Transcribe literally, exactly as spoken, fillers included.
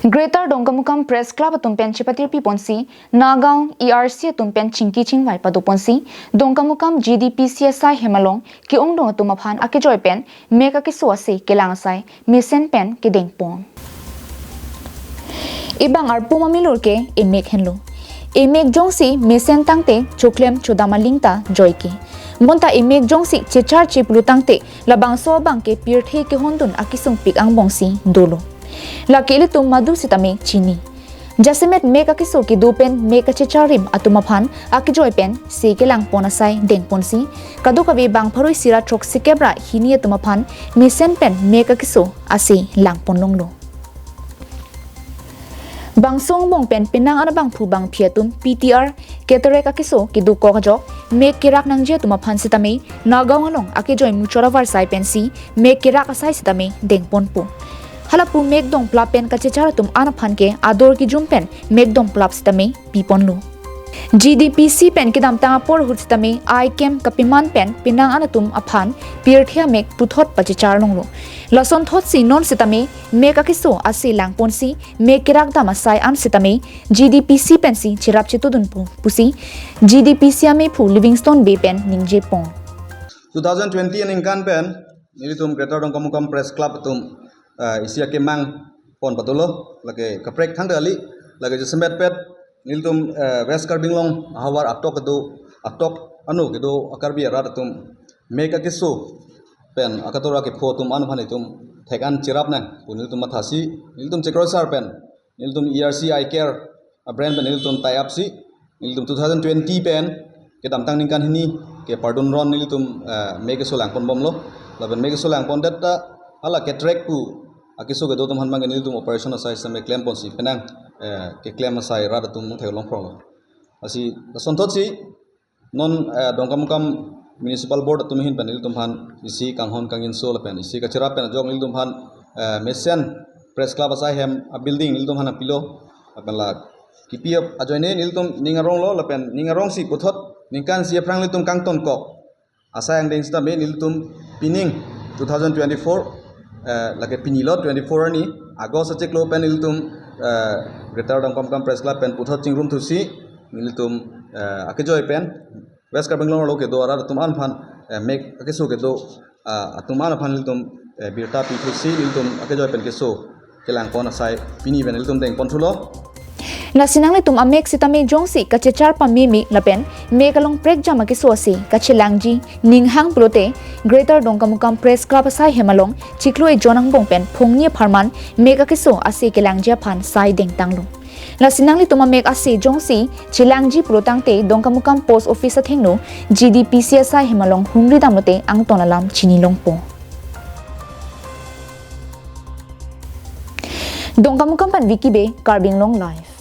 Greater Dongkamukam Press Club atum pen chepatirpi ponsi, Nagaon E R C atum pen chingki chingvai pado ponsi, Dongkamukam G D P C asai hem along ke-ongdung atum aphan akejoi pen mek akeso ase kelang asai mesen pen kedeng pon. Ebang arpum amilur ke emek henlo. Emek jongsi mesen tangte choklem chodam aling ta joike. Bonta emek jongsi chechar cheplu tangte labangso abang ke pirthe kehondun akesung pik angbongsi dolo. Lake ilitum madu sitame chini. Jasemet mek akeso kedo pen mek kachechar rim atum aphan akejoi pen se kelang pon asai deng ponsi, kadokave bang pharui sira throksi kep ra hini atum aphan mesen pen mek akeso ase lang pon longlo. Bangso angbong pen penang anabangphu bangphi atum P T R keterek akeso kedokok ajok mek kerak nangji atum aphan sitame Nagaon along akejoi muchot avarsai pensi mek kerak asai sitame deng ponpo. Halapu mek dongplap pen kachechar atum an aphan ke ador kejum pen mek dongplap sitame pi ponlo. G D P C pen kedamtang apor ahut sitame ai kem kapiman pen penang an atum aphan pirthe amek puthot pachechar longlo. Lasonthotsi non sitame mek akeso ase lang ponsi mek kerak dam asai an sitame G D P C pensi cherap chetudunpo pusi G D P C amephu Livingstone Bey pen ningje pon. Two thousand twenty aningkan pen nelitum Greater Dongkamukam Press Club atum, eh, isi akemang pon patulo, lake kaprek thangta kali, lake jasemet pet nelitum, eh, West Karbi Anglong ahavar atok kedo, atok ano kedo a-Karbi arat atum mek akeso pen akatora kepho atum an aphan itum thek an cherap nang pu nelitum mathasi, nelitum chekroi sar pen nelitum E R C Eye Care a-brand pen nelitum tie up si, nelitum two thousand twenty pen kedamtang ningkan hini ke pardun ron nelitum, eh, mek keso lang pon bomlo. Lapen mek keso lang pon det ta hala keterek pu akeso kedo atum aphan bang nelitum operation asai sitame klem ponsi penang, eh, keklem asai rat atum nangthek long prong lo. Lasi lasonthotsi non, eh, Dongkamukam Municipal Board atum ahin pen nelitum aphan isi kanghon kangjinso lapen isi kacherap pen ajok nelitum aphan, eh, mesen Press Club asai hem a-building nelitum aphan pilo. Lapen la kipi ap ajoine nelitum ning aronglo lapen ning arongsi puthot ningkan isi aphrang nelitum kangtonkok asai angdeng sitame nelitum pining two thousand twenty-four, eh, lake pinilo twenty-four arni August achiklo pen nelitum, eh, Greater Dongkamukam Press Club pen puthot chingrum thusi nelitum, eh, akejoi pen West Karbi Anglong arlo kedo arat atum an aphan, eh, mek akeso kedo, ah, atum an aphan nelitum, eh, birta pi thusi nelitum akejoi pen keso kelang pon asai pini pen nelitum deng pon thulo. Lasi nanglitum amek sitame jongsi kachechar pameme lapen mek along prekjam akeso ase kachelangji ning hang pulote Greater Dongkamukam Press Club asai hem along chiklo ejon angbong pen phongni apharman mek akeso ase kelangji aphan sai dengtanglo. Lasi nanglitum amek ase jongsi chelangji pulo tangte Dongkamukam Post Office athengno G D P C asai hem along humri damlote angton alam chini longpo. Dongkamukam pen Vicky Bey, Karbi Anglong Live.